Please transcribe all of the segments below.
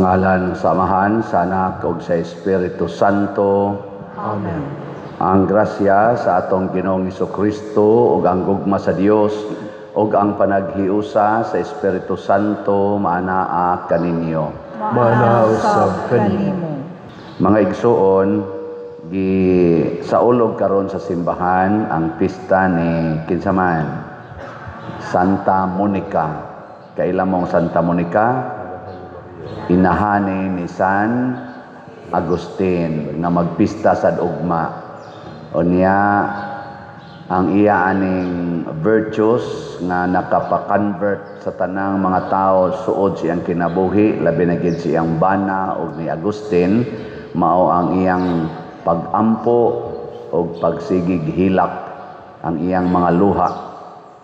Sa ngalan sa Amahan, sa Anak ug sa Espiritu Santo. Amen. Ang grasya sa atong Ginoong Kristo ug ang gugma sa Dios ug ang panaghiusa sa Espiritu Santo maanaa kaninyo. Maanaa usab kanimo. Mga igsuon, gi saulog karon sa simbahan ang pista ni kinsa man? Santa Monica. Kaila mong Santa Monica? Inahani ni San Agustin nga magpista sa ugma. Unya ang iya aning virtues nga nakapa-convert sa tanang mga tao suod siyang kinabuhi, labi na gid siyang bana og ni Agustin, mao ang iyang pag-ampo og pagsigig hilak ang iyang mga luha.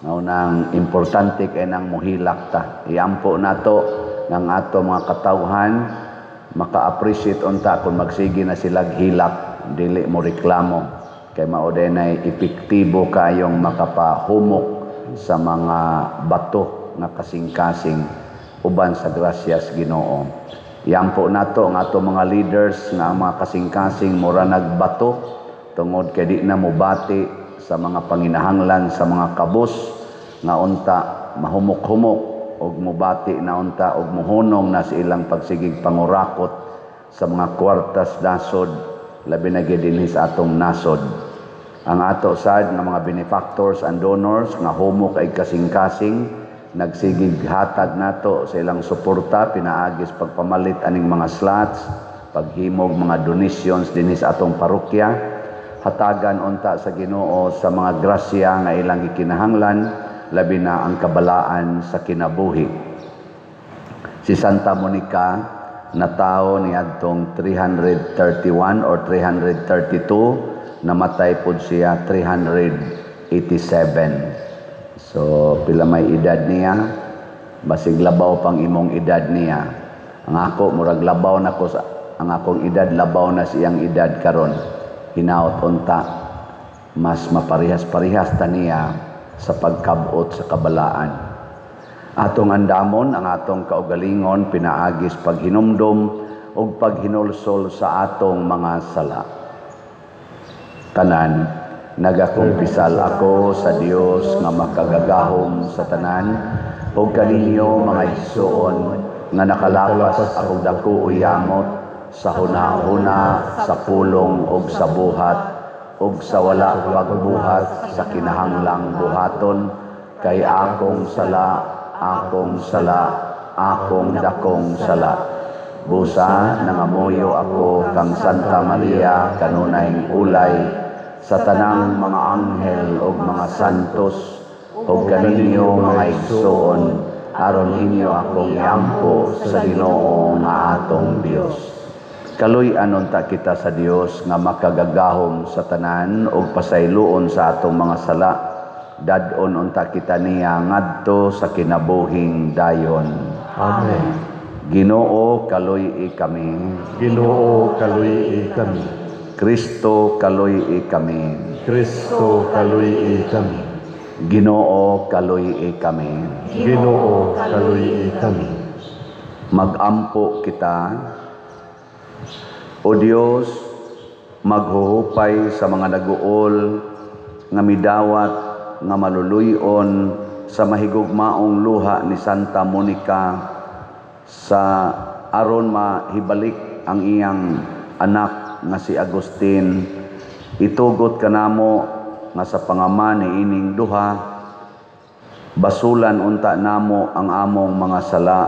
Mao nang importante kay nang mohilak ta. Iampo nato ng ato mga katawhan maka-appreciate unta kung magsige na sila hilak, dili mo reklamo kay mao dinay epektibo kayong makapahumok sa mga bato nga kasing-kasing uban sa grasyas Ginoo. Iampo nato ang ato mga leaders nga ang mga kasing-kasing mura nagbato tungod kay di na mobati sa mga panginahanglan sa mga kabus nga unta mahumok-humok og mobati na unta og mohunong na sa ilang pagsigig pangurakot sa mga kwartas nasod, labi na gyud dinhi sa atong nasod. Ang ato sad nga mga benefactors and donors nga humok ay kasing-kasing nagsigig hatag nato sa ilang suporta pinaagis pagpamalit aning mga slots, paghimog mga donations dinhi sa atong parokya. Hatagan unta sa Ginoo sa mga grasya nga ilang gikinahanglan, labi na ang kabalaan sa kinabuhi. Si Santa Monica natawo niadtong 331 or 332, namatay pud siya 387. So pila may edad niya? Basig labaw pang imong edad niya. Ang ako murag labaw na ko sa ang akong edad, labaw na siyang edad karon. Hinaot unta mas maparihas-parihas ta niya sa pagkabot sa kabalaan. Atong andamon ang atong kaugalingon pinaagis paghinumdom ug paghinulsol sa atong mga sala. Tanan, nagakumpisal ako sa Dios nga makagagahom sa tanan ug kaninyo mga igsuon nga nakalapas akong dako o yamot sa hunahuna, sa pulong ug sa buhat ug sa wala pagbuhat sa kinahanglang buhaton, kay akong sala, akong sala, akong dakong sala. Busa nangamuyo ako kang Santa Maria kanunay ulay sa tanang mga anghel ug mga santos ug kaninyo mga igsuon, aron inyo akong iampo sa Ginoo nga atong Dios. Kaluy-an unta kita sa Dios nga makagagahom sa tanan ug pasayloon sa atong mga sala. Dad-on unta kita niya ngadto sa kinabuhing dayon. Amen. Ginoo, kaluy-i kami. Ginoo, kaluy-i kami. Kristo, kaluy-i kami. Kristo, kaluy-i kami. Ginoo, kaluy-i kami. Ginoo, kaluy-i kami. Magampo kita. O Dios, maghuhupay sa mga naguol nga midawat nga maluluyon sa mahigugmaong luha ni Santa Monica sa aron mahibalik ang iyang anak nga si Agustin. Itugot kanamo nga sa pangama ni ining duha, basulan unta namo ang among mga sala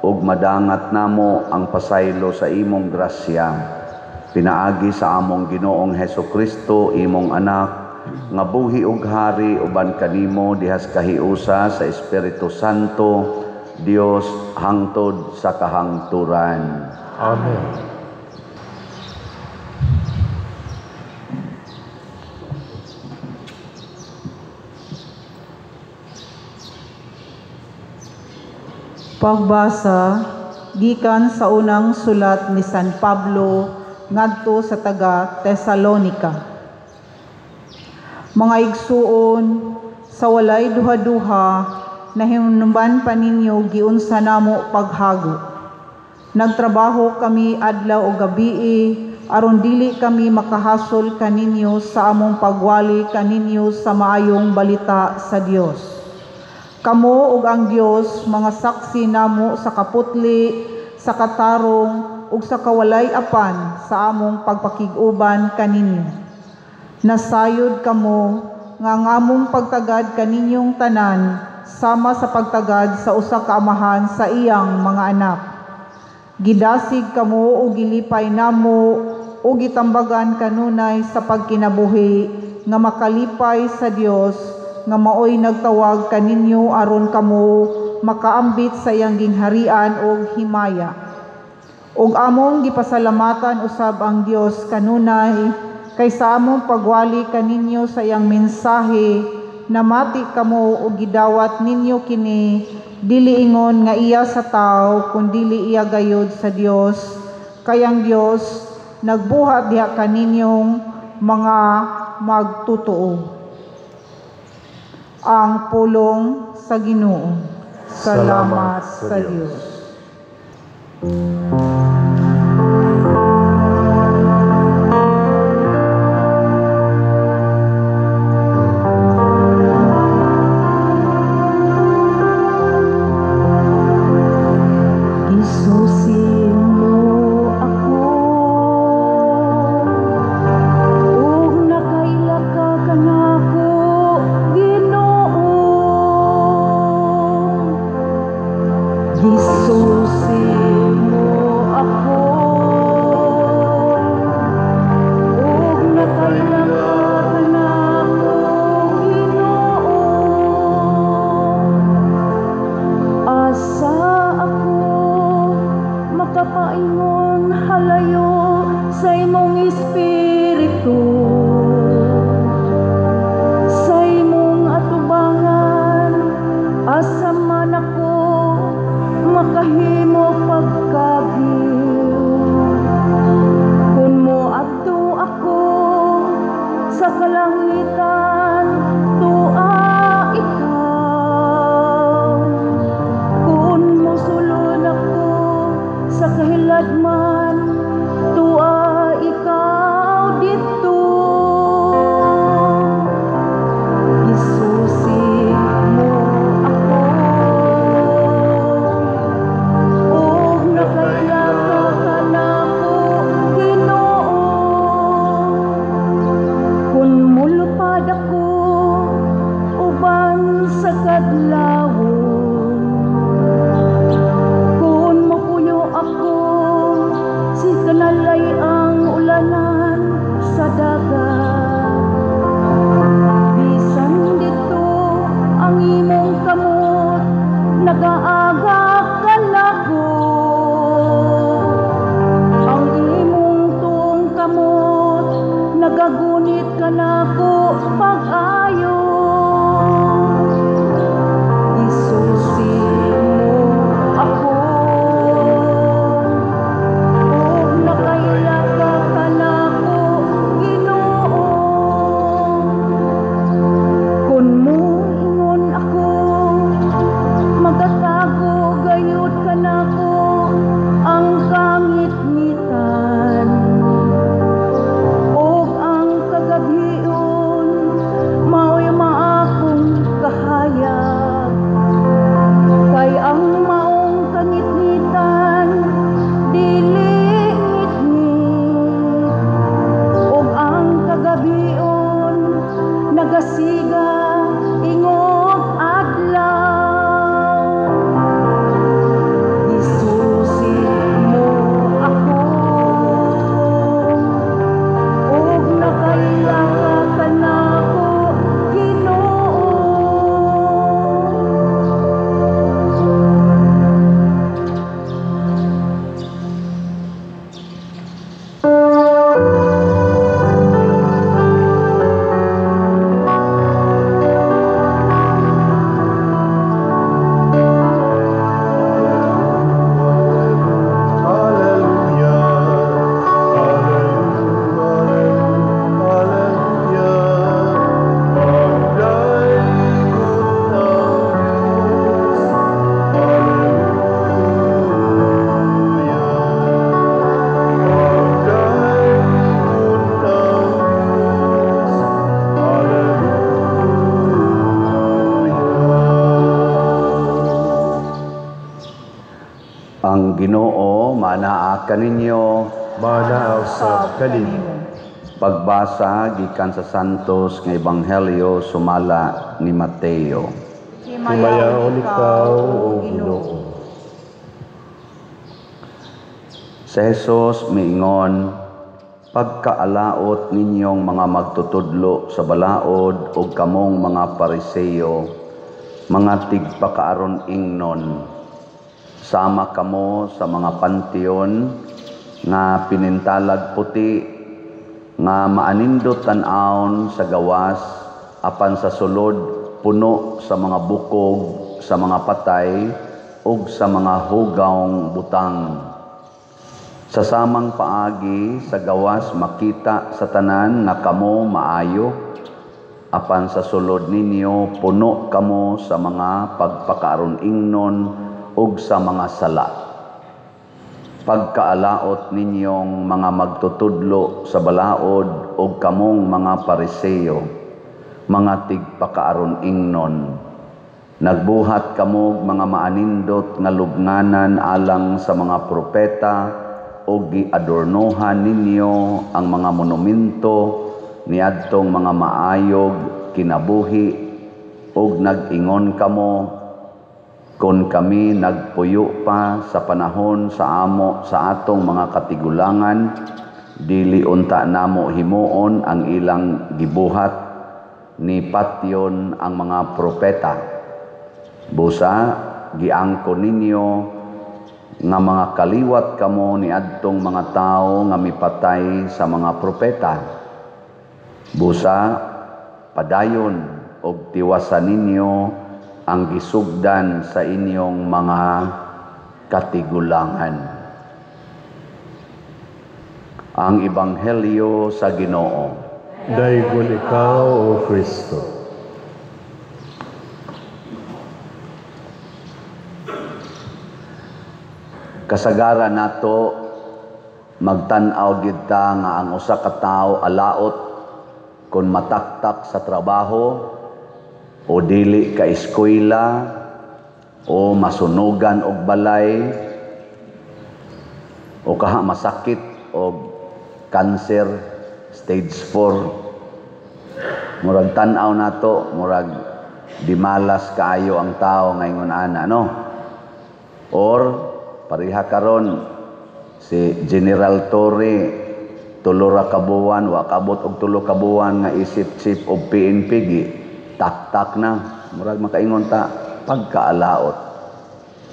ug madangat namo ang pasaylo sa imong grasya. Pinaagi sa among Ginoong Hesus Kristo, imong anak, nga buhi ug hari uban kanimo dihas kahiusa sa Espiritu Santo, Dios hangtod sa kahangturan. Amen. Pagbasa gikan sa unang sulat ni San Pablo ngadto sa taga Tesalonika. Mga igsuon, sa walay duha-duha, nahinumban pa ninyo giunsa namo paghago. Nagtrabaho kami adlaw ug gabii aron dili kami makahasol kaninyo sa among pagwali kaninyo sa maayong balita sa Dios. Kamo ug ang Dios mga saksi namo sa kaputli, sa katarong ug sa kawalay apan sa among pagpakig-uban kaninyo. Nasayod kamo nga ang among pagtagad kaninyong tanan sama sa pagtagad sa usa ka amahan sa iyang mga anak. Gidasig kamo ug gilipay namo ug gitambagan kanunay sa pagkinabuhi nga makalipay sa Dios nga maoy nagtawag kaninyo aron kamo makaambit sa iyang gingharian ug himaya. Ug among gipasalamatan usab ang Dios kanunay kay sa among pagwali kaninyo sa iyang mensahe namati kamo ug gidawat ninyo kini dili ingon nga iya sa tawo kun dili iya gayud sa Dios, kay ang Dios nagbuhat diha kaninyong mga magtotoo. Ang pulong sa Ginoo. Salamat sa Dios. Gisusi mo ako ug nakaila ka kanako, Ginoo. Gisusi mo ako ug nakaila ka kanako, Ginoo. Asa ako makapaingon halayo sa imong espiritu, sa imong atubangan asa man ako makahimo pagkagil. Kun moadto ako sa kalangitan, tua ikaw. Kun mosulod ako sa kahiladman, tua ikaw didto. Ang Ginoo manaa kaninyo. Manaa usab kanimo. Pagbasa gikan sa Santos nga Ebanghelyo sumala ni Mateo. Himayaon ikaw, O Ginoo. Si Jesus miingon, pagkaalaot ninyong mga magtutudlo sa balaod ug kamong mga Pariseo, mga tigpakaaron ingnon, sama kamo sa mga panteon nga pinintalag puti, nga maanindot tan-awon sa gawas, apan sa sulod puno sa mga bukog, sa mga patay, ug sa mga hugawng butang. Sa samang paagi sa gawas makita sa tanan nga kamo maayo, apan sa sulod ninyo puno kamo sa mga pagpakaaron ingnon ug sa mga sala. Pagkaalaot ninyong mga magtutudlo sa balaod ug kamong mga Pariseo, mga tigpakaaron ingnon, nagbuhat kamo mga maanindot nga lubnganan alang sa mga propeta ug giadornohan ninyo ang mga monumento niadtong mga maayog kinabuhi, ug nag-ingon kamo, kon kami nagpuyo pa sa panahon sa amo sa atong mga katigulangan, dili unta namo himuon ang ilang gibuhat ni patyon ang mga propeta. Busa giangko ninyo nga mga kaliwat kamo niadtong mga tawo nga mipatay sa mga propeta. Busa padayon og tiwasan ninyo ang gisugdan sa inyong mga katigulangan. Ang Ebanghelyo sa Ginoo. Daygon ikaw, O Kristo. Kasagaran nato magtan-aw gid ta nga ang usa ka tawo alaot kon mataktak sa trabaho o dili ka eskwela o masunugan og balay o kaha masakit og cancer stage 4. Murag tan-aw nato, murag di malas kaayo ang tao ngayon ana, no? Or pareha karon si General Torre, tulo ra ka buwan, wa kabot og 3 ka buwan nga isip chief of PNP, gi taktak na, murag makaingon ta pagkaalaot.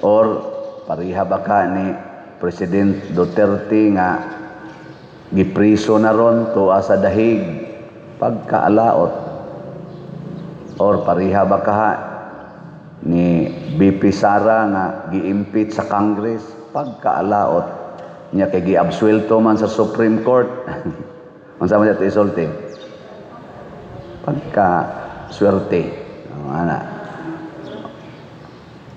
Or pareha ba ka ni President Duterte nga gipriso na ron tuwa sa dahig, pagkaalaot. Or pareha ba ka ni BP Sara nga gi-impeach sa Congress, pagkaalaot niya kay giabsuelto man sa Supreme Court. Unsa man siya isulti? Pagka swerte, ana.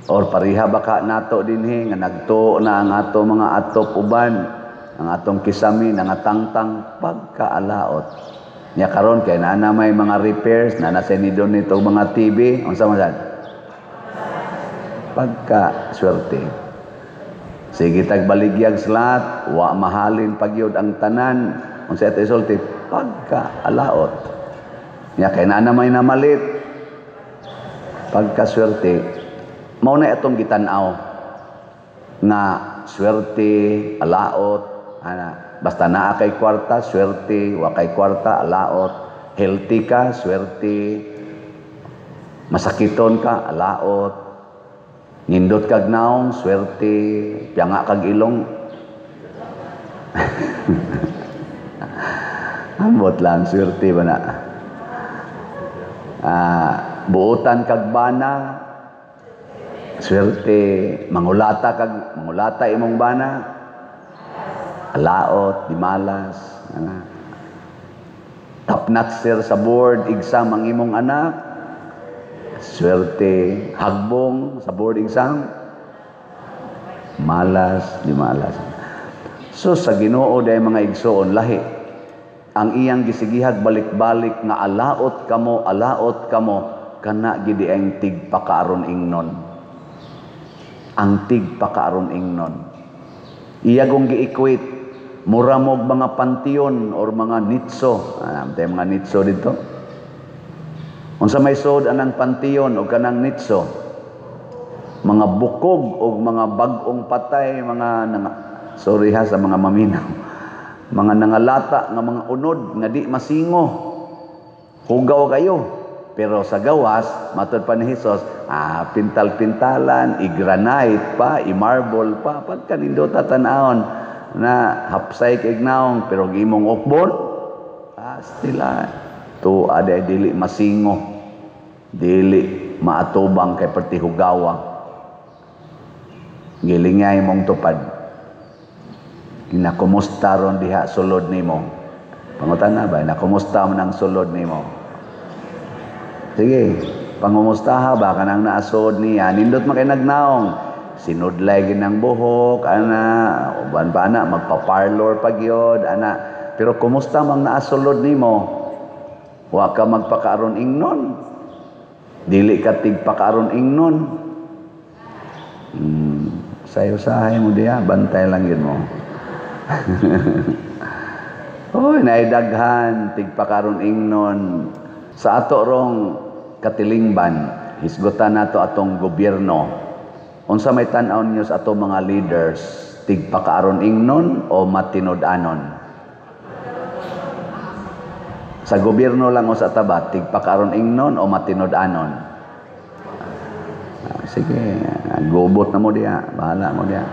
Or pareha ba ka nato dinhi nga nagtuo na ang ato mga atop uban, ang atong kisami nangatangtang, pagkaalaot niya karon kay naa na may mga repairs, naa na sa ni donate og mga TV, unsa man sad? Pagka swerte. Sige tag baligyag slat, wa mahalin pagyud ang tanan, unsa ato isulti? Pagkaalaot. Nya kay naa na may namalit, pagkaswerte. Mao na atong gitan-aw nga swerte, alaot, ana. Basta naa kay kwarta, swerte, wa kay kwarta, alaot. Healthy ka, swerte. Masakiton ka, alaot. Nindot kag naong, swerte. Piyanga kag ilong. Ambot lang, swerte ba na? Buotan kag bana, swerte. Mangulata kag mangulata imong bana, alaot, di malas. Ana. Tapnatser sa board exam ang imong anak, swerte. Hagbong sa board exam, malas, di malas. So sa Ginoo day mga igsoon, lahi ang iyang gisigihag balik-balik nga alaot kamo, alaot kamo, kana gidi ang tigpakaaron ingnon. Ang tigpakaaron ingnon. Iya gong gi-equate mura mog mga panteon or mga nitso. Ah, mga nitso dito. Unsa may sod anang panteon o kanang nitso? Mga bukog o mga bag-ong patay, mga nanga, sorry ha sa mga maminaw. Mga nangalata nga mga unod nga di masingo. Hugaw kayo. Pero sa gawas, matod pa ni Jesus, pintal-pintalan, i-granite pa, i-marble pa, pagka nindota tan-awon na hapsay kay naong, pero imong ukbon, stila, to aday dili masingo, dili maatubang kay perti hugawa. Gilingay mong tupad. Kinakumusta ron diha sulod nimo? Pangutan na ba? Nakumusta man ang sulod nimo? Sige, pangumustaha ba kanang naasod niya? Nindot man kay nagnaong. Sinudlay ginang buhok, ana, uban pa ana, magpa-parlor pa gyud, ana. Pero kumusta mang naasulod nimo? Wa ka magpakaaron ingnon. Dili ka tigpakaaron ingnon. Sayo-sahay mo diha, bantay lang yun mo. Oy, naidaghan tigpakaron ingnon. Sa ato rong katilingban, hisgutan nato atong gobyerno. Unsa may tan-aw ninyo sa ato mga leaders, tigpakaaron ingnon o matinud-anon? Sa gobyerno lang o sa tabat, tigpakaaron ingnon o matinud-anon? Sige, gubot na mo diha, bahala mo diha.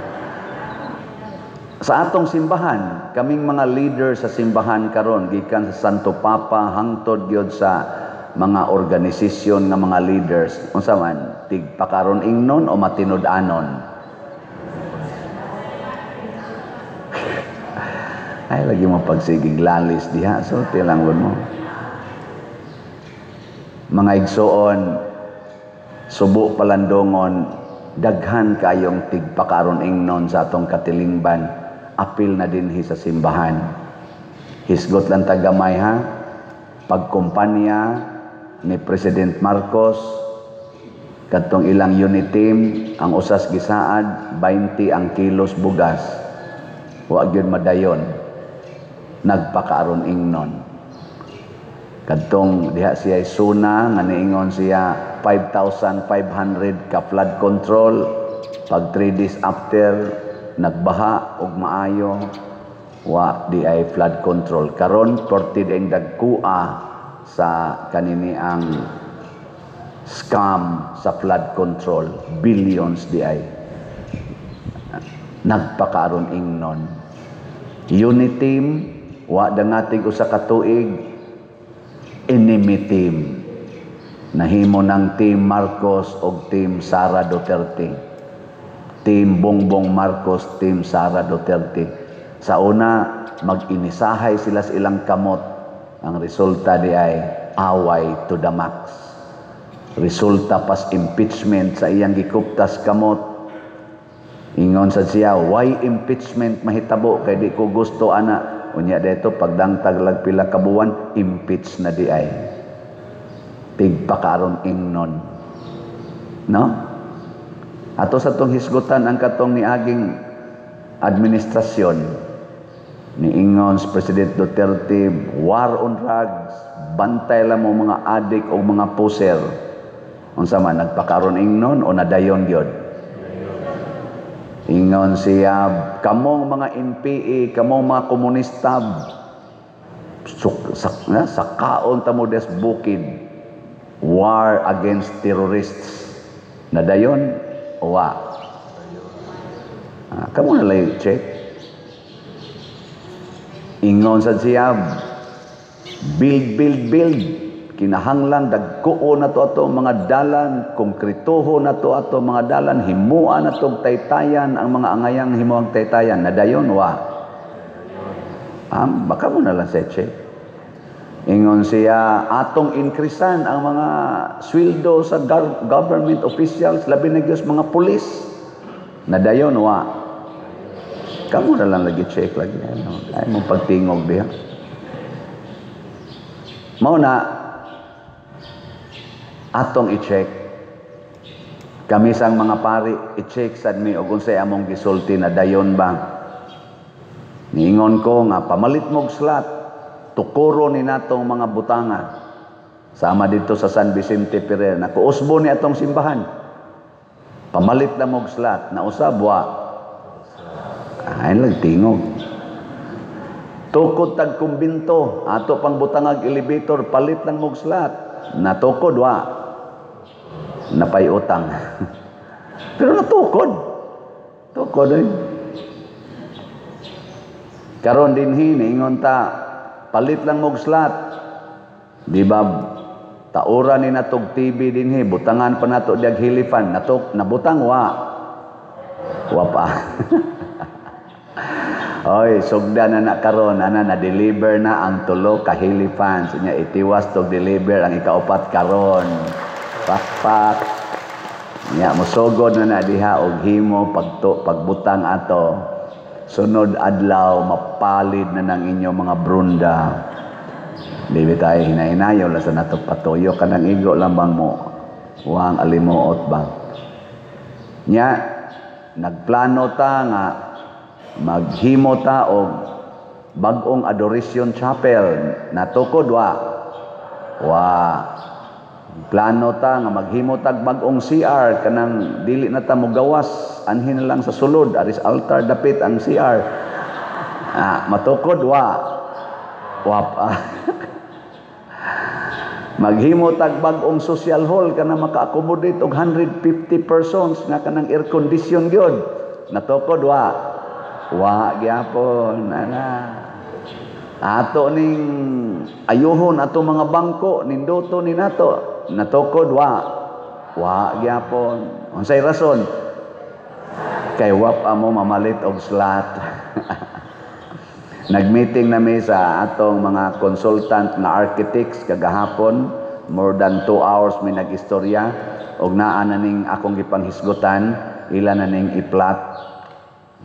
Sa atong simbahan, kaming mga leader sa simbahan karon gikan sa Santo Papa hangtod gyud sa mga organisasyon nga mga leaders, unsa man, tigpakaron ingnon o matinud-anon? Ay lagi mo pagsigig lalis diha, so tilang mo. Mga igsoon, subo palandongon, daghan kayong tigpakaron ingnon sa atong katilingban. Apil na dinhi sa simbahan. Hisgot lang tagamay ha, pagkumpanya ni President Marcos, kadtong ilang unit team, ang usas gisaad, 20 ang kilos bugas. Wa gyud madayon. Nagpakaaron ingnon. Kadtong diha siya suna, nga niingon siya 5,500 ka flood control. Pag 3 days after, nagbaha og maayo, wa di ay flood control. Karon 40 ang dagkua sa kanini ang scam sa flood control, billions di ay. Nagpakaron ingnon. Unit team, wa dangatig usa ka tuig, enemy team. Nahimo ng Team Marcos og Team Sara Duterte. Team Bongbong Marcos, Team Sara Duterte. Sa una, mag-inisahay sila sa ilang kamot. Ang resulta di ay away to the max. Resulta pas impeachment sa iyang gikuptas kamot. Ingon sa siya, why impeachment mahitabo kay di ko gusto ana. Unya dito pagdangtag lag pila ka buwan, impeach na di ay. Tigpakaron ingnon. No? Ato sa tong hisgutan ang katong niaging administrasyon ni ingon si President Duterte, war on drugs, bantay lang mo mga adik o mga puser. Unsa man, nagpakaron ingnon o nadayon gyud? Ingon siya, kamong mga NPA, kamong mga komunista, sa kaon ta mo des bukid, war against terrorists. Nadayon o wa? Kamo na lang check. Ingon sa siya, build, build, build. Kinahanglan dagkuo na to ato mga dalan, konkretoho na to ato mga dalan, himua na to taytayan ang mga angayang himuang taytayan. Nadayon wa? Baka mo na lang sa check. Ingon siya, atong inkrisan ang mga sweldo sa government officials, labi na gyud mga pulis. Nadayon wa? Kamu na lang lagi check lagi. Ay mo pagtingog diha. Mao na atong i-check. Kami sang mga pari i-check sad mi og unsay among gisulti na dayon ba. Niingon ko nga pamalit mog slot, tukoro ni natong mga butanga. Sama dito sa San Vicente Ferrer, nakuusbo ni atong simbahan. Pamalit na mog slot, nausab wa. Ay lang tingog. Tukod tag kumbinto, ato pang butangag elevator, palit lang mog slot. Natukod wa. Napay utang. Pero natukod. Tukod eh. Karon dinhi niingon ta, palit lang mog slot. Di ba taura ni natog TV dinhi, butangan pa nato diag hilifan, natok nabutang wa. Wa pa. Oy, sugda na na karon ana, na deliver na ang tulo ka hilifan. Nya itiwas tog deliver ang ikaupat karon. Pakpak. Nya mosugod na na diha og himo pagto pagbutang ato. Sunod adlaw mapalid na ng inyong mga brunda. Di ba tayo hinahinayo lang sa nato patuyo kanang igo lang bang mo wang alimuot bang. Nya nagplano ta nga maghimo ta og bag-ong adoration chapel, natukod wa. Wa. Plano ta nga maghimo tag bag-ong CR kanang dili na ta mogawas, anhin na lang sa sulod aris altar dapit ang CR. Ah, matukod wa. Wa pa. Maghimo tag bag-ong social hall kana maka-accommodate og 150 persons nga kanang air condition gyud. Natukod wa. Wa gyapon ana. Ato ning ayuhon ato mga bangko ninduto ni nato. Natukod wa. Wa gyapon. Unsay rason? Kay wa pa mo mamalit og slot. Nag-meeting na mi sa atong mga consultant nga architects kagahapon, more than 2 hours mi nag-istorya og naa na ning akong gipanghisgutan, ila na ning i-plot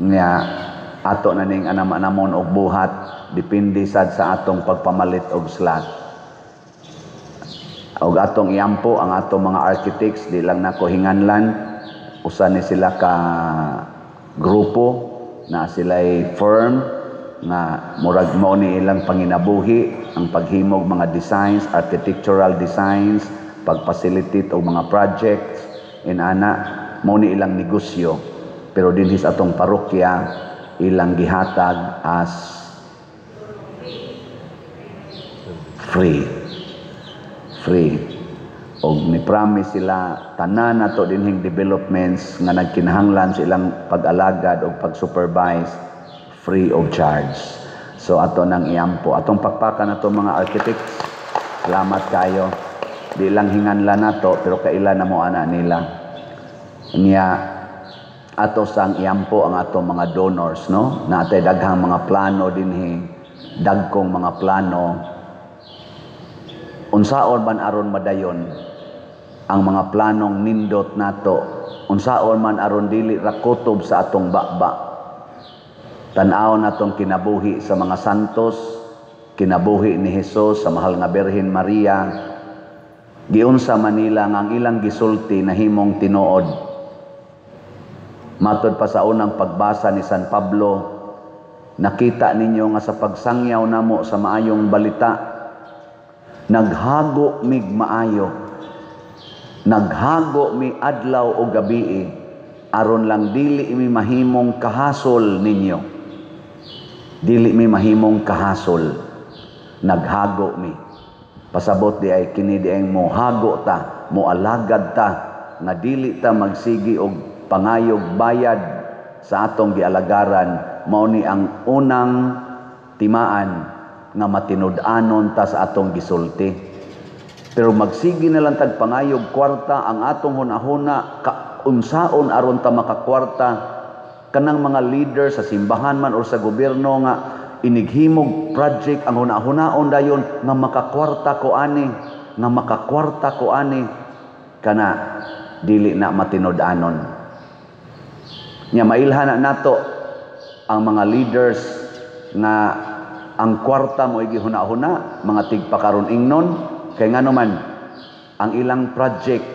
nga ato na ning anam-anamon og buhat, depende sad sa atong pagpamalit og slot. Og atong iampo ang atong mga architects, di lang nako hinganlan, usa ni sila ka grupo na sila'y firm nga murag mao ni ilang panginabuhi ang paghimog mga designs, architectural designs, pagfacilitate og mga projects inana, mao ni ilang negosyo. Pero dinhi sa atong parokya ilang gihatag as free. Free. Og ni promise sila tanan nato dinhing developments nga nagkinahanglan sa ilang pag-alagad og pag-supervise free of charge. So ato nang iampo, atong pakpakan ato mga architects. Salamat kayo. Di lang hinganlan nato pero kaila na mo ana nila. Nya ato sang iampo ang ato mga donors, no? Naatay daghang mga plano dinhi, dagkong mga plano. Unsaon man aron madayon ang mga planong nindot nato? Unsaon man aron dili ra kutob sa atong baba? Tan-awon natong kinabuhi sa mga santos, kinabuhi ni Hesus sa mahal nga Birhen Maria. Giunsa man nila nga ang ilang gisulti nahimong tinuod. Matod pa sa unang pagbasa ni San Pablo, nakita ninyo nga sa pagsangyaw namo sa maayong balita, naghago mig maayo, naghago mi adlaw o gabii, aron lang dili mi mahimong kahasol ninyo. Dili mi mahimong kahasol. Naghago mi. Pasabot di ay kini di ay mohago ta, moalagad ta, nga dili ta magsigi og pangayog bayad sa atong gialagaran. Mao ni ang unang timaan nga matinud-anon ta sa atong gisulti. Pero magsigi na lang tag pangayog kwarta, ang atong hunahuna kaunsaon aron ta makakwarta, kanang mga leader sa simbahan man or sa gobyerno nga inighimog project, ang hunahunaon dayon nga makakwarta ko ani, nga makakwarta ko ani, kana dili na matinud-anon. Nya mailhan na nato ang mga leaders nga ang kwarta mo igihuna-huna, mga tigpakaron ingnon, kay ngano man ang ilang project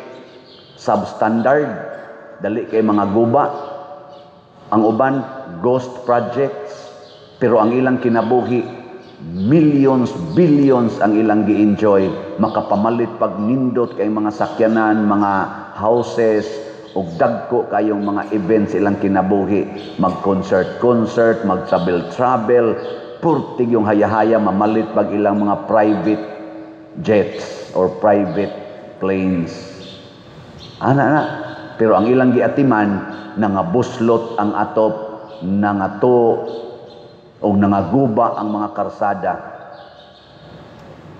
substandard, dali kay mga guba, ang uban ghost projects. Pero ang ilang kinabuhi, millions, billions ang ilang gi-enjoy, makapamalit pag nindot kay mga sakyanan, mga houses, ug dagko kayong mga events ilang kinabuhi, mag-concert concert, mag-travel travel, purtig yung haya-haya, mamalit pag ilang mga private jets or private planes. Ana na. Pero ang ilang giatiman, nangabuslot ang atop, nangato o nangaguba ang mga karsada.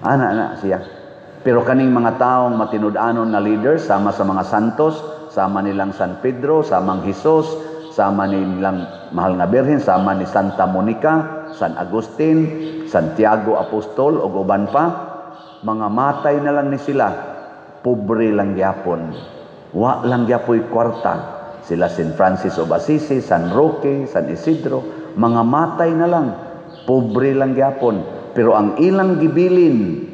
Ana na siya. Pero kaning mga taong matinud-anon na leaders, sama sa mga santos, sama nilang San Pedro, samang Jesus, sama nilang Mahal nga Birhen, sama ni Santa Monica, San Agustin, Santiago Apostol ug uban pa, mga matay na lang ni sila, pobre lang gyapon. Wa lang gyapoy kwarta. Sila San Francis of Assisi, San Roque, San Isidro, mga matay na lang, pobre lang gyapon. Pero ang ilang gibilin,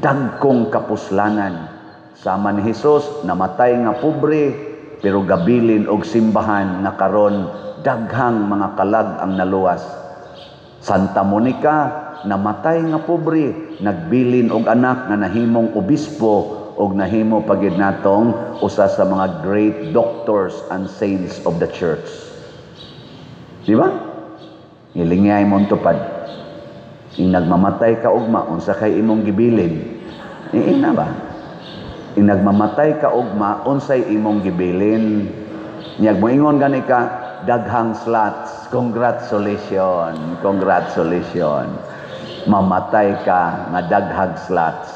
dagkong kapuslanan. Sama ni Jesus, namatay nga pobre, pero gabilin og simbahan nga karon daghang mga kalag ang naluwas. Santa Monica, namatay nga pobre, nagbilin og anak nga nahimong obispo og nahimo pagid natong usa sa mga great doctors and saints of the church. Di ba? Ngilingay mong tupad. Ing nagmamatay ka ugma, unsa kay imong gibilin? Iing na ba? Ing nagmamatay ka ugma, unsay imong gibilin? Nyag moingon gani ka, daghang slots. Congratulations, congratulations. Mamatay ka nga daghag slots.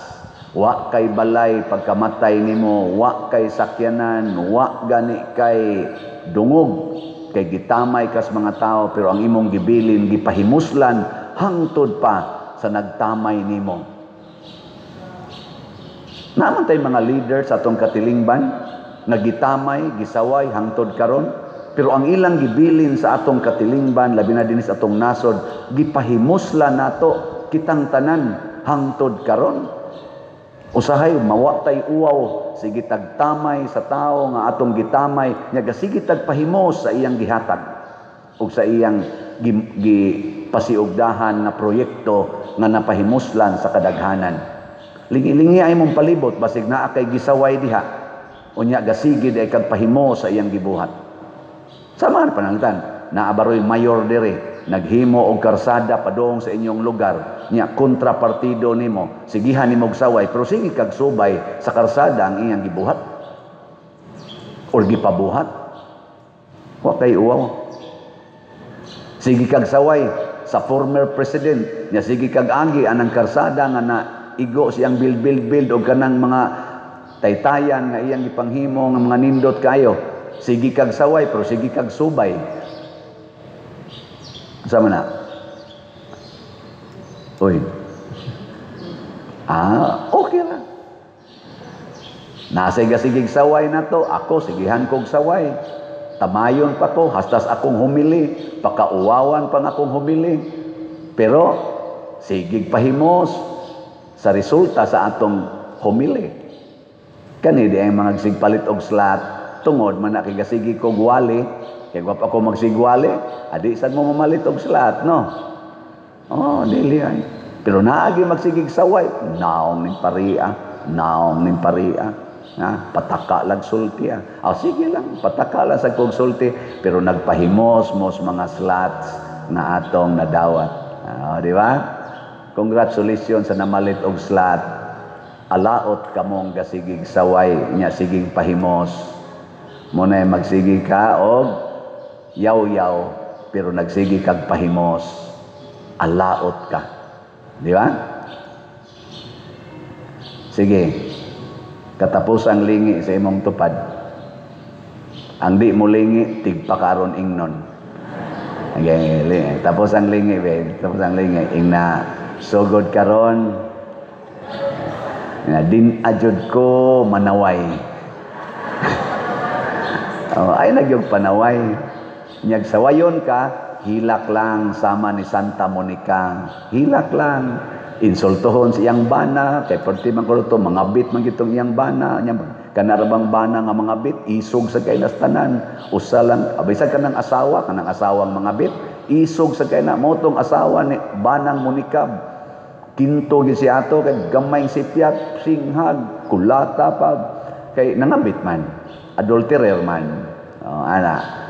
Wa kay balay pagkamatay nimo, wa kay sakyanan, wa gani kay dungog, kay gitamay kas mga tao, pero ang imong gibilin gipahimuslan hangtod pa sa nagtamay nimo. Naman tay mga leaders sa atong katilingban nga gitamay, gisaway hangtod karon, pero ang ilang gibilin sa atong katilingban, labi na dinhi sa atong nasod, gipahimuslan nato kitang tanan hangtod karon. Usahay mawa tay uwaw, sige tagtamay sa tao nga atong gitamay, nya gasige tagpahimos sa iyang gihatag ug sa iyang gipasiugdahan nga proyekto nga napahimuslan sa kadaghanan. Lingi-lingi ay mong palibot basig naa kay gisaway diha. Unya gasige ay kag pahimo sa iyang gibuhat. Sama pananglitan, naa baroy mayor dire, naghimo og karsada padung sa inyong lugar, nya kontra partido nimo, sigihan nimo og saway, pero sige kag subay sa karsada ang iyang gibuhat or gipabuhat. Wa kay uwaw. Sige kag saway sa former president, nya sige kag agi anang karsada nga na igo siyang build build build og kanang mga taytayan nga iyang gipanghimo nga mga nindot kayo. Sige kag saway pero sige kag subay. Sama na? Uy. Ah, okay lang. Nasa gasigig saway na to, ako sigihan kog saway. Tamayon pa ko, hastas akong humili, pakauwawan pa nga akong humili. Pero sigig pahimos sa resulta sa atong humili. Kani di ang mga sigpalit og slat, tungod man na kay gasigi kog wali, kay wa pa ko magsigwali, adi sad mo mamalit og slat, no? Oh, dili ay. Pero naagi magsigig saway, naong ning paria, naong ning paria. Ha? Pataka lang sulti. Ah. Oh, sige lang, pataka lang sa kog sulti, pero nagpahimos mos mga slots na atong nadawat. Oh, di ba? Congratulations sa namalit og slot. Alaot kamong gasigig saway, nya sigig pahimos. Muna magsigi ka og yaw-yaw, pero nagsigi kag pahimos. Alaot ka. Di ba? Sige. Katapos ang lingi sa imong tupad. Ang di mo lingi, tigpakaron ingnon. Okay, lingi. Tapos ang lingi, babe. Tapos ang lingi. Ingna, sugod karon. Na din ajud ko manaway. Oh, ay nagyog panaway. Nyag sawayon ka, hilak lang sama ni Santa Monica. Hilak lang. Insultohon sa iyang bana, kay perti man ko to, mga bit man gitong iyang bana, nya kanarabang bana nga mga bit, isog sa kay tanan. Usa lang, abay sa kanang asawa, kanang asawang mga bit, Isog sa kay na mao tong asawa ni Banang Monica. Kinto gyud si ato kay gamay sipyat, singhag, kulata pa. Kay nangabit man, adulterer man. Oh, ana.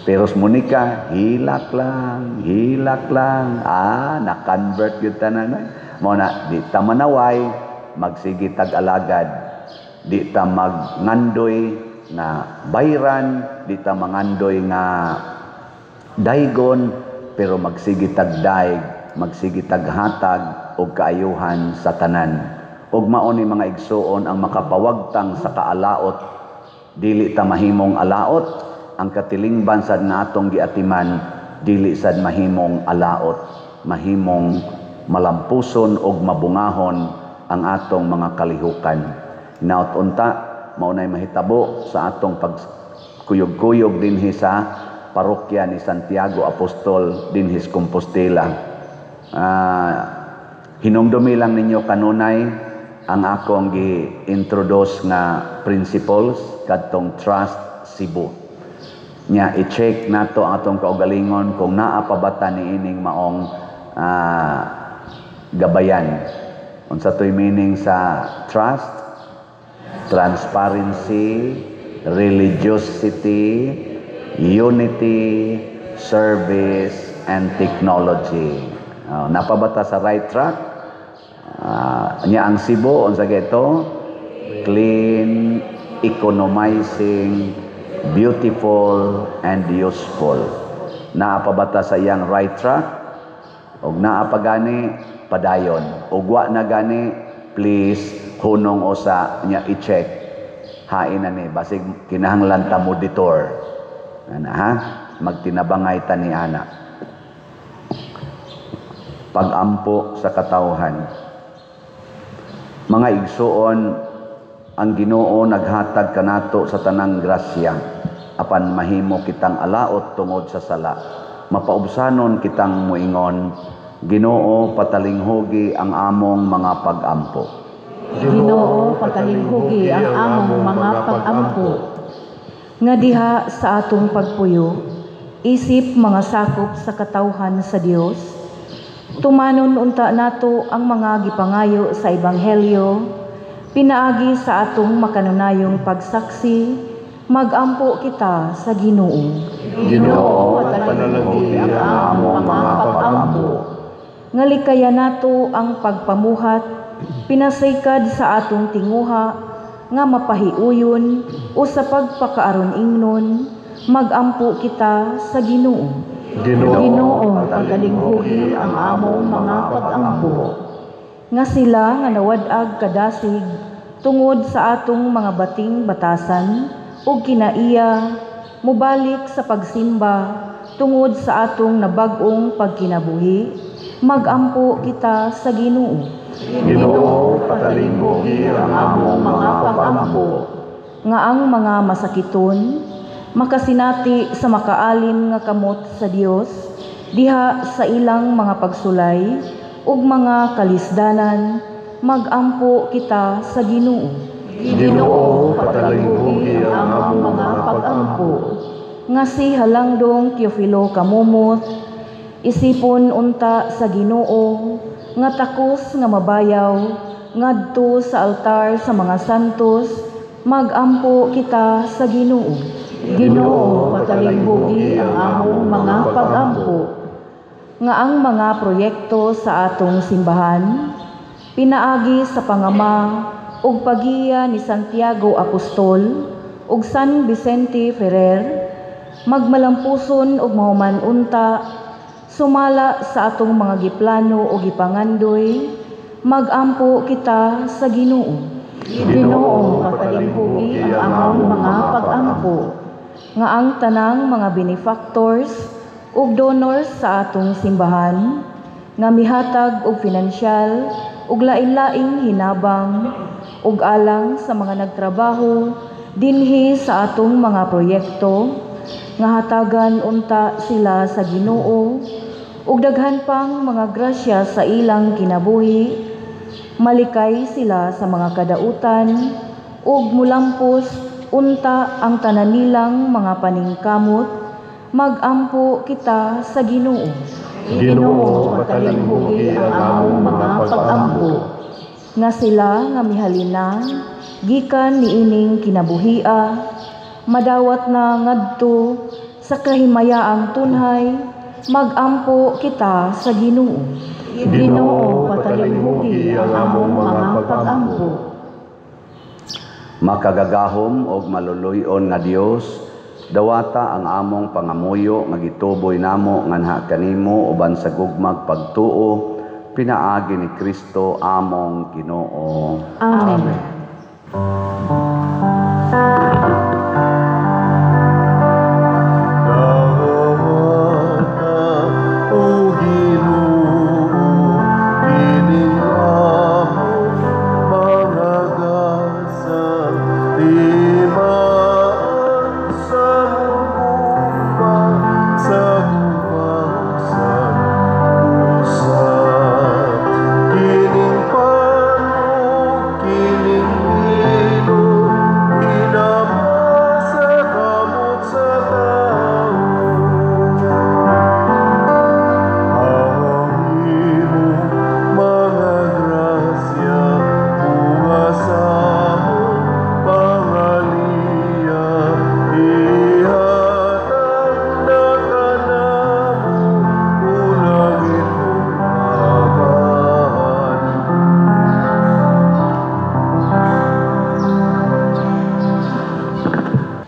Pero si Monica, hilak lang, hilak lang. Ah, na-convert gyud tanan. Mao na, di ta manaway, magsige tag alagad. Di ta magngandoy nga bayran, di ta mangandoy nga daygon, pero magsige tag dayg, magsige tag hatag og kaayuhan sa tanan. Ug mao ni, mga igsuon, ang makapawagtang sa kaalaot. Dili ta mahimong alaot, ang katilingban sad nga atong giatiman dili sad mahimong alaot, mahimong malampuson og mabungahon ang atong mga kalihukan. Hinaot unta mao nay mahitabo sa atong pagkuyog-kuyog dinhi sa parokya ni Santiago Apostol dinhi sa Compostela. Hinumdumi lang ninyo kanunay ang akong gi-introduce nga principles kadtong Trust Cebu. Nya i-check nato ang atong kaugalingon kung naa pa ba ta niining maong gabayan. Unsa to'y meaning sa trust? Transparency, religiosity, unity, service, and technology. Oh, naa pa ba ta sa right track? Nya ang Cebu, unsa ito? Clean, economizing, beautiful, and useful. Naa pa ba ta sa iyang right track? Og naa pa gani, padayon. Og wa na gani, please, hunong usa nya i-check. Hain na ni, basig kinahanglan ta mo detour. Ana ha? Magtinabangay ta ni ana. Pagampo sa katawhan. Mga igsuon, ang Ginoo naghatag kanato sa tanang grasya apan mahimo kitang alaot tungod sa sala. Mapaubsanon kitang muingon, "Ginoo, patalinghugi ang among mga pagampo." Ginoo, patalinghugi ang among mga pag-ampo. Nga diha sa atong pagpuyo, isip mga sakop sa katawhan sa Dios, tumanon unta nato ang mga gipangayo sa Ebanghelyo, pinaagi sa atong makanunayong pagsaksi, magampo kita sa Ginoo. Ginoo, patalinghugi ang among mga pag-ampo. Nga likayan nato ang pagpamuhat, pinasaykad sa atong tinguha nga mapahiuyon o sa pagpakaaron ingnon, magampo kita sa Ginoo. Ginoo, Ginoo, patalinghugi ang among mga pag-ampo. Nga sila nga nawad-ag kadasig tungod sa atong mga bating batasan ug kinaiya mobalik sa pagsimba tungod sa atong nabag-ong pagkinabuhi, magampo kita sa Ginoo. Ginoo, patalinghugi ang among mga pag-ampo. Nga ang mga masakiton makasinati sa makaalim nga kamot sa Dios diha sa ilang mga pagsulay ug mga kalisdanan, magampo kita sa Ginoo. Ginoo, patalinghugi ang among mga pag-ampo. Nga si Halangdong Teofilo Camomot isipon unta sa Ginoo nga takos nga mabayaw ngadto sa altar sa mga santos, magampo kita sa Ginoo. Ginoo, patalinghugi ang among mga pag-ampo. Nga ang mga proyekto sa atong simbahan pinaagi sa pangama ug pagiya ni Santiago Apostol ug San Vicente Ferrer magmalampuson ug mahuman unta sumala sa atong mga giplano o gipangandoy, magampo kita sa Ginoo. Ginoo, patalinghugi ang among mga pag-ampo. Nga ang tanang mga benefactors ug donors sa atong simbahan nga mihatag og finansyal ug lain-laing hinabang ug alang sa mga nagtrabaho dinhi sa atong mga proyekto, nga hatagan unta sila sa Ginoo ug daghan pang mga grasya sa ilang kinabuhi, malikay sila sa mga kadautan ug mulampos unta ang tanan nilang mga paningkamot. magampo kita sa Ginoo. Ginoo, patalinghugi ang among mga pag-ampo. Nga sila nga mihalina gikan niining kinabuhia, madawat na ngadto sa kahimayaang tunhay, magampo kita sa Ginoo. Ginoo, patalinghugi ang among mga pag-ampo. Makagagahom og maluluy-on nga Dios, dawata ang among pangamuyo nga gituboy namo nganha kanimo uban sa gugmag pagtuo pinaagi ni Kristo among Ginoo. Amen.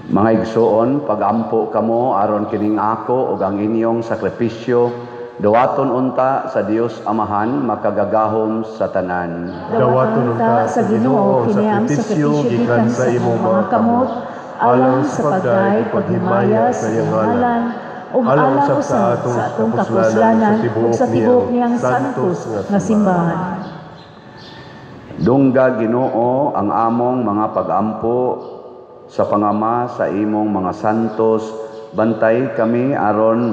Mga igsoon, pagampo kamo aron kining ako ug ang inyong sakripisyo dawaton unta sa Dios Amahan makagagahom sa tanan. Dawaton unta sa Ginoo kini ang sakripisyo gikan sa imong mga kamot alang sa pagday paghimaya sa iyang ngalan ug alang usab sa atong kapuslanan ug sa tibuok niyang santos nga simbahan. Dungga Ginoo ang among mga pagampo sa pangama sa imong mga santos, bantay kami aron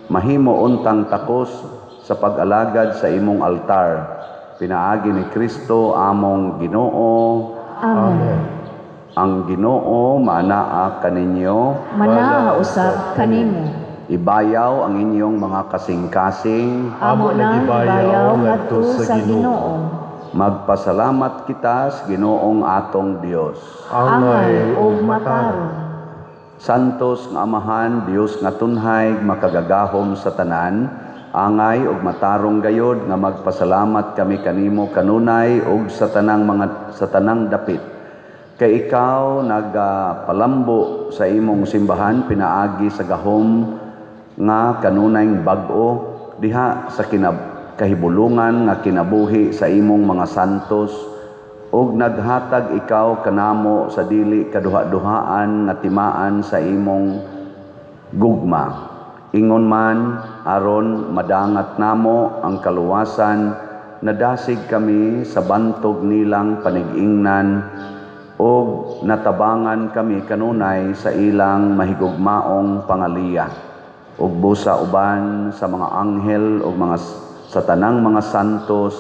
mahimo untang takos sa pag-alagad sa imong altar. Pinaagi ni Kristo among Ginoo. Amen. Ang Ginoo maanaa kaninyo, manaa usab kanimo. Ibayaw ang inyong mga kasing-kasing, amo nang ibayaw ngadto sa Ginoo. Magpasalamat kita sa Ginoong atong Dios. Angay ug matarong. Santos nga Amahan, Dios nga tunhay, makagagahom sa tanan, angay ug matarong gayod nga magpasalamat kami kanimo kanunay ug sa tanang mga sa tanang dapit. Kay ikaw nagapalambo sa imong simbahan pinaagi sa gahom nga kanunay bag-o diha sa kahibulungan nga kinabuhi sa imong mga santos, ug naghatag ikaw kanamo sa dili kaduha-duhaan nga timaan sa imong gugma. Ingon man aron madangat namo ang kaluwasan, nadasig kami sa bantog nilang panigingnan ug natabangan kami kanunay sa ilang mahigugmaong pangaliya. Ug busa uban sa mga anghel ug mga sa tanang mga santos,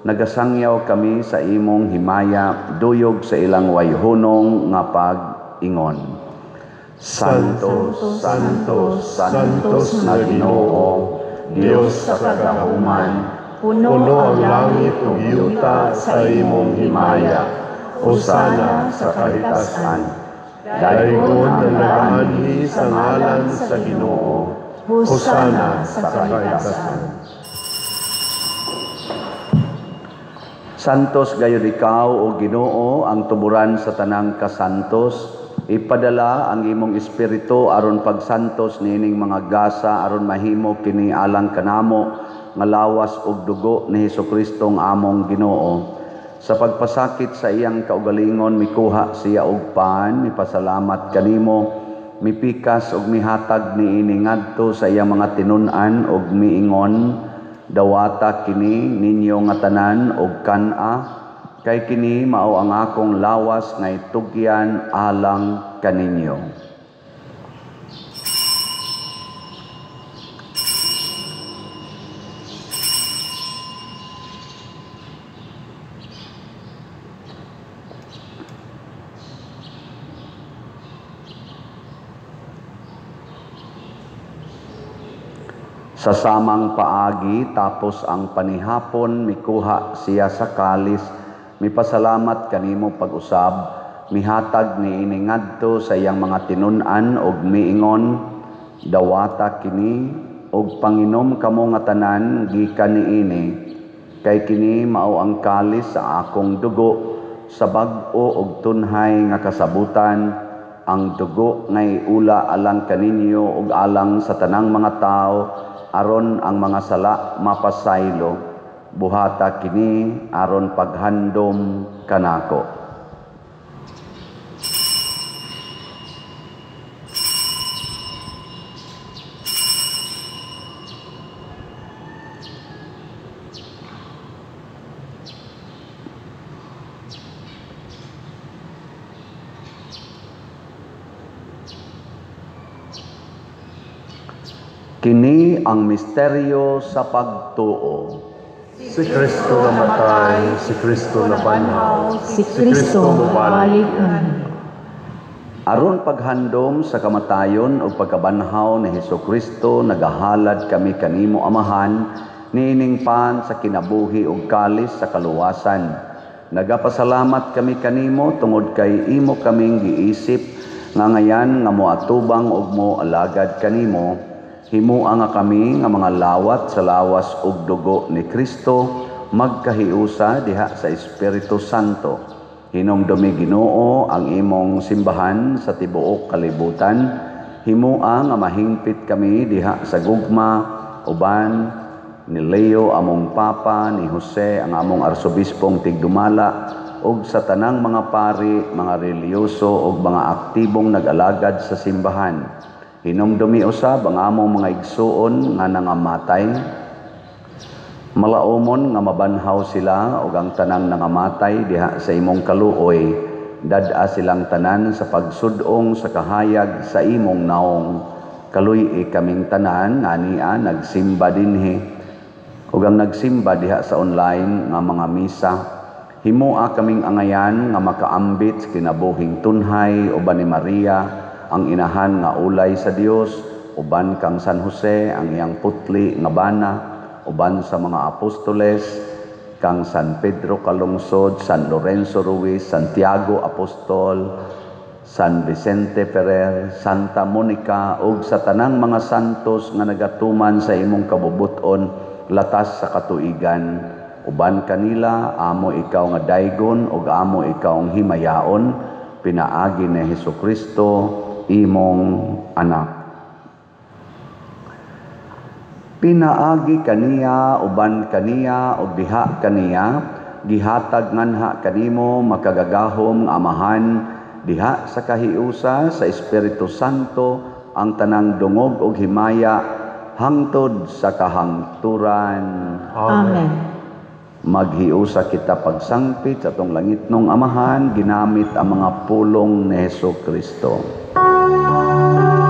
nagasangyaw kami sa imong himaya, duyog sa ilang wayhunong nga pag-ingon. Santos, Santos, Santos na Ginoo, Dios sa kagahuman, puno ang langit ug yuta sa imong himaya. Hosana sa kahitasan. Daygon ang nagaanhi sa ngalan sa Ginoo. Hosana sa kahitasan. Santos gayud ikaw o Ginoo, ang tuburan sa tanang kasantos. Ipadala ang imong espiritu aron pagsantos niining mga gasa aron mahimo kini alang kanamo nga lawas ug dugo ni Hesukristo ang among Ginoo. Sa pagpasakit sa iyang kaugalingon mikuha siya og pan, mipasalamat kanimo, mipikas ug mihatag niini ngadto sa iyang mga tinun-an ug miingon, dawata kini ninyo nga tanan og kan-a, kay kini mao ang akong lawas nga itugyan alang kaninyo. Sa samang paagi, tapos ang panihapon, mikuha siya sa kalis, mipasalamat kanimo pag-usab, mihatag niini ngadto sa iyang mga tinun-an og miingon, dawata kini og panginom kamo nga tanan gikan niini, kay kini mao ang kalis sa akong dugo sa bag-o og tunhay nga kasabutan, ang dugo nga iula alang kaninyo ug alang sa tanang mga tawo aron ang mga sala mapasaylo. Buhata kini aron paghandom kanako. Kini ang misteryo sa pagtuo. Si Kristo namatay, si Kristo nabanhaw, si Kristo mobalik kanhi. Aron paghandom sa kamatayon ug pagkabanhaw ni Hesukristo, nagahalad kami kanimo Amahan niining pan sa kinabuhi ug kalis sa kaluwasan. Nagapasalamat kami kanimo tungod kay imo kaming giisip nga ngayan nga moatubang ug moalagad kanimo. Himua nga kami nga mga lawat sa lawas ug dugo ni Kristo magkahiusa diha sa Espiritu Santo. Hinumdumi Ginoo ang imong simbahan sa tibuok kalibutan. Himua nga mahingpit kami diha sa gugma uban ni Leo among Papa, ni Jose ang among arsobispong tigdumala, ug sa tanang mga pari, mga relihiyoso ug mga aktibong nag-alagad sa simbahan. Hinumdumi usab ang among mga igsuon nga nangamatay. Malaumon nga mabanhaw sila ug ang tanang nangamatay diha sa imong kaluoy. Dad-a silang tanan sa pagsudong sa kahayag sa imong naong. Kaluy-i kaming tanan nga ania nagsimba dinhi ug ang nagsimba diha sa online nga mga misa. Himoa kaming angayan nga makaambit sa kinabuhing tunhay uban ni Maria ang inahan nga ulay sa Dios, uban kang San Jose ang iyang putli nga bana, uban sa mga apostoles kang San Pedro Calungsod, San Lorenzo Ruiz, Santiago Apostol, San Vicente Ferrer, Santa Monica ug sa tanang mga santos nga nagatuman sa imong kabubut-on latas sa katuigan. Uban kanila amo ikaw nga daygon ug amo ikaw ang himayaon, pinaagi ni Hesukristo imong anak. Pinaagi kaniya, uban kaniya, ug diha kaniya, gihatag nganha kanimo makagagahom nga Amahan, diha sa kahiusa sa Espiritu Santo ang tanang dungog ug himaya hangtod sa kahangturan. Amen. Maghiusa kita pagsangpit sa atong langitnong Amahan ginamit ang mga pulong ni Hesukristo. Amen.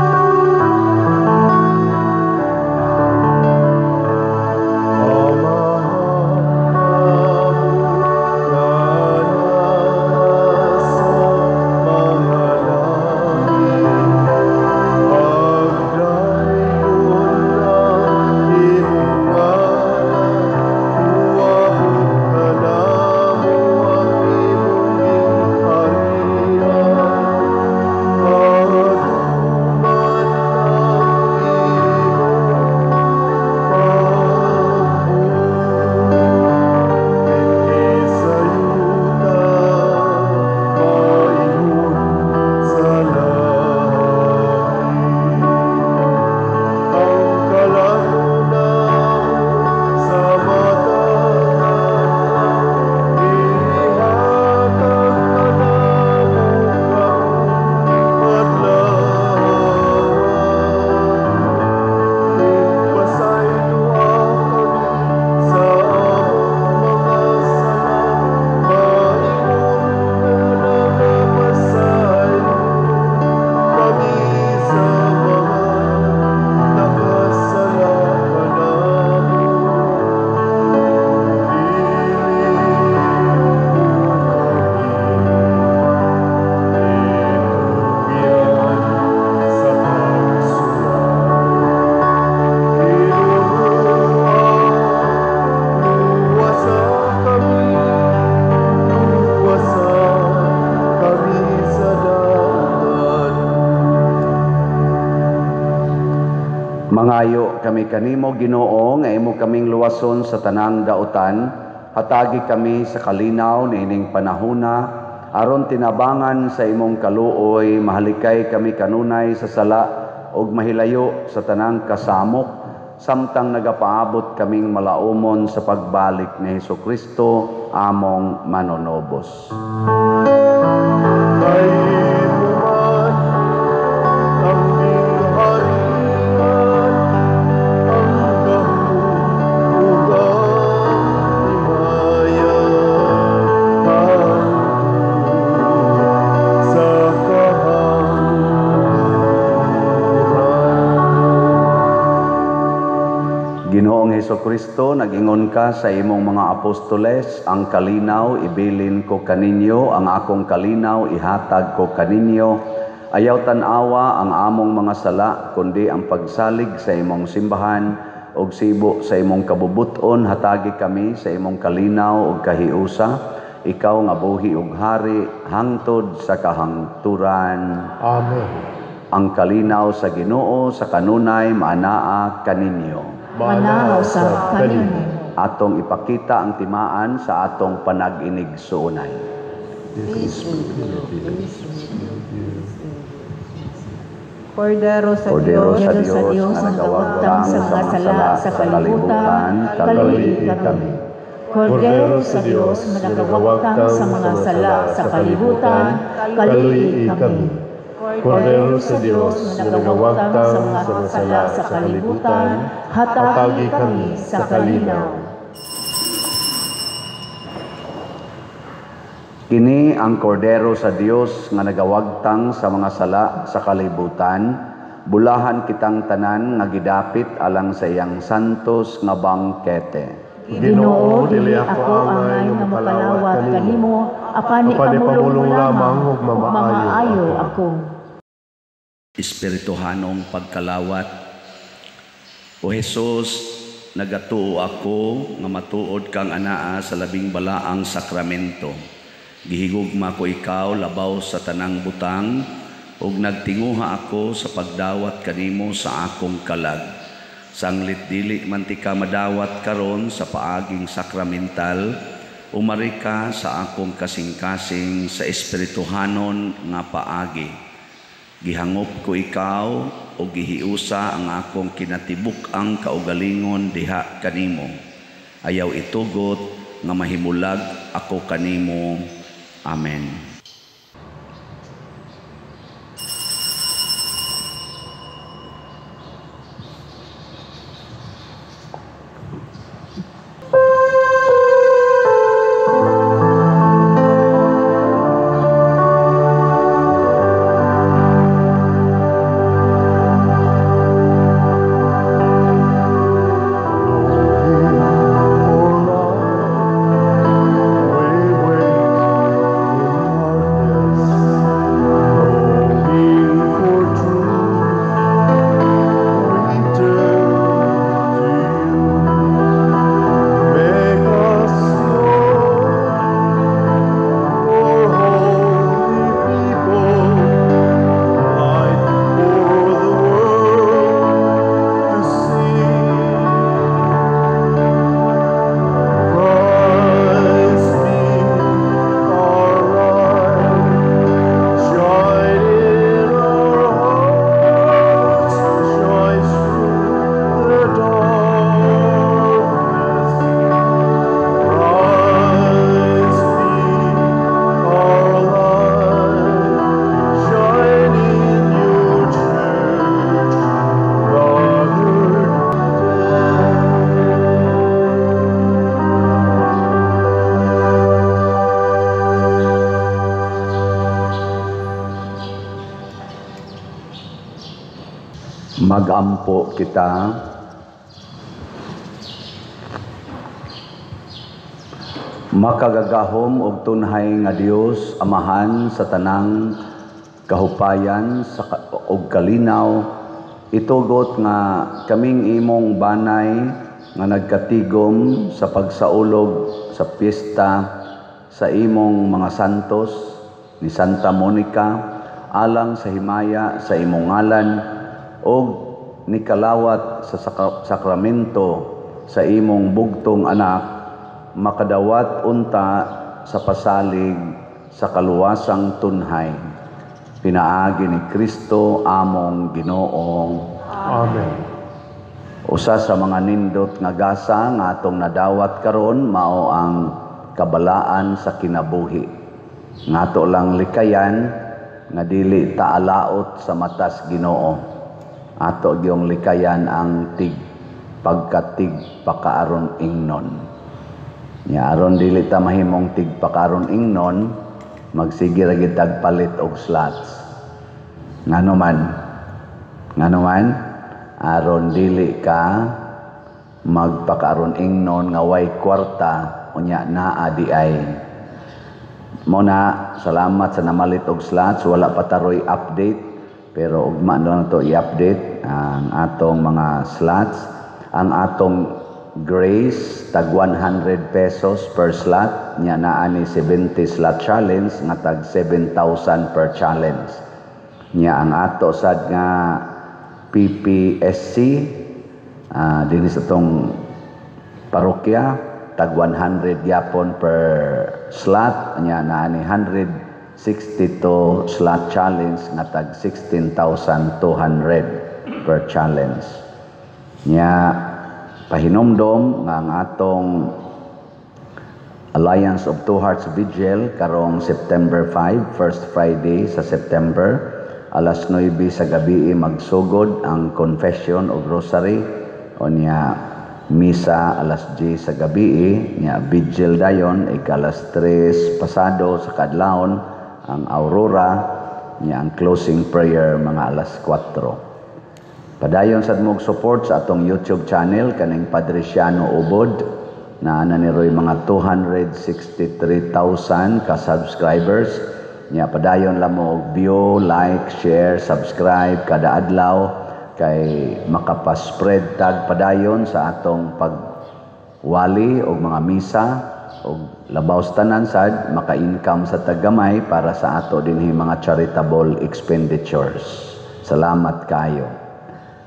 kami kanimo, Ginoo, nga imo kaming luwason sa tanang dautan. Hatagi kami sa kalinaw niining panahona, aron tinabangan sa imong kaluoy, mahalikay kami kanunay sa sala ug mahilayo sa tanang kasamok, samtang nagapaabot kaming malaumon sa pagbalik ni Hesukristo, among manonobos. Ginoong Hesukristo, nag-ingon ka sa imong mga apostoles, ang kalinaw ibilin ko kaninyo, ang akong kalinaw ihatag ko kaninyo. Ayaw tan-awa ang among mga sala, kundi ang pagsalig sa imong simbahan ug sibo sa imong kabubuton, hatagi kami sa imong kalinaw ug kahiusa. Ikaw nga buhi ug hari hangtod sa kahangturan. Amen. Ang kalinaw sa Ginoo sa kanunay maanaa kaninyo. Manaa usab kanimo. Atong ipakita ang timaan sa atong panag-inigsuonay. Kordero sa Kordero Dios, sa Sa Dios Dios nga ang nagawagtang nagawagtang sa mga sala sa kalibutan, kaluoy kami. Kordero sa Dios nga nagawagtang sa mga sala sa kalibutan, kaluoy kami. Kordero sa Dios nga nagawagtang sa mga sala sa kalibutan, hatagi kami sa kalinaw. Kini ang kordero sa Dios nga nagawagtang sa mga sala sa kalibutan. Bulahan kitang tanan nga gidapit alang sa iyang santos nga bangkete. Ginoo, dili ako angay nga makalawat kanimo, apan ipamulong lamang ug mamaayo ako. Espirituhanong pagkalawat. O Jesus, nagatuo ako nga matuod kang anaa sa labing balaang sakramento. Gihigugma ko ikaw labaw sa tanang butang, ug nagtinguha ako sa pagdawat kanimo sa akong kalag. Sanglit dili man ti ka madawat karon sa paaging sakramental, umari ka sa akong kasing-kasing sa espirituhanon nga paagi. Gihangop ko ikaw o gihiusa ang akong kinatibuk-ang kaugalingon diha kanimo. Ayaw itugot nga mahimulag ako kanimo. Amen. Magampo kita. Makagagahom og tunhay nga Dios, Amahan sa tanang kahupayan sa og kalinaw, itugot nga kaming imong banay nga nagkatigom sa pagsaulog sa piyesta sa imong mga santos ni Santa Monica alang sa himaya sa imong ngalan og nikalawat sa sakramento sa imong bugtong anak, makadawat unta sa pasalig sa kaluwasang tunhay. Pinaagi ni Kristo among Ginoo. Amen. Usa sa mga nindot nga gasa nga atong nadawat karon mao ang kabalaan sa kinabuhi. Nga ato lang likayan nga dili ta alaot sa matas Ginoo. Ato gyung likayan ang tig pagkatig pakaaron ingnon. Nya aron dili ta mahimong tig pakaaron ingnon, magsige ra gyud tag palit og slots. Ngano man? Ngano man? Aron dili ka magpakaaron ingnon nga way kwarta, unya naa di ay. Mo na, salamat sa namalit og slots. Wala pa taroy update, pero ugma na lang to i-update ang atong mga slots. Ang atong Grace tag 100 pesos per slot, nya naa ni 70 slot challenge nga tag 7,000 per challenge. Nya ang ato sad nga PPSC dinhi sa atong parokya tag 100 gyapon per slot, nya naa ni 162 slot challenge nga tag 16,200 per challenge. Nya pahinumdom nga ang atong Alliance of Two Hearts Vigil karong September 5, first Friday sa September, alas 9 sa gabi magsugod ang confession o rosary, unya misa alas 10 sa gabi, nya vigil dayon ika alas 3 pasado sa kadlawon ang aurora, nya ang closing prayer mga alas 4. Padayon sad mo support sa atong YouTube channel kaning Padre Siano Ubod na ana ni Roy mga 263,000 ka subscribers. Nya padayon lang mo og view, like, share, subscribe kada adlaw kay makapaspread tag padayon sa atong pagwali og mga misa og labaw sa tanan sad maka-income sa taggamay para sa ato dinhi mga charitable expenditures. Salamat kayo.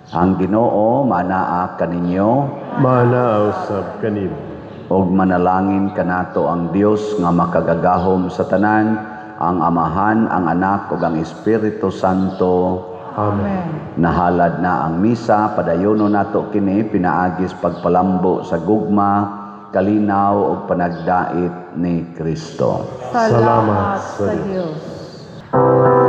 Ang Ginoo manaa kaninyo, Manaa usab kanimo. Og manalangin kanato ang Dios nga makagagahom sa tanan, ang Amahan, ang Anak ug ang Espiritu Santo. Amen. Nahalad na ang misa, padayono nato kini pinaagis pagpalambo sa gugma, kalinaw ug panagdait ni Kristo. Salamat sa sa Dios. Dios.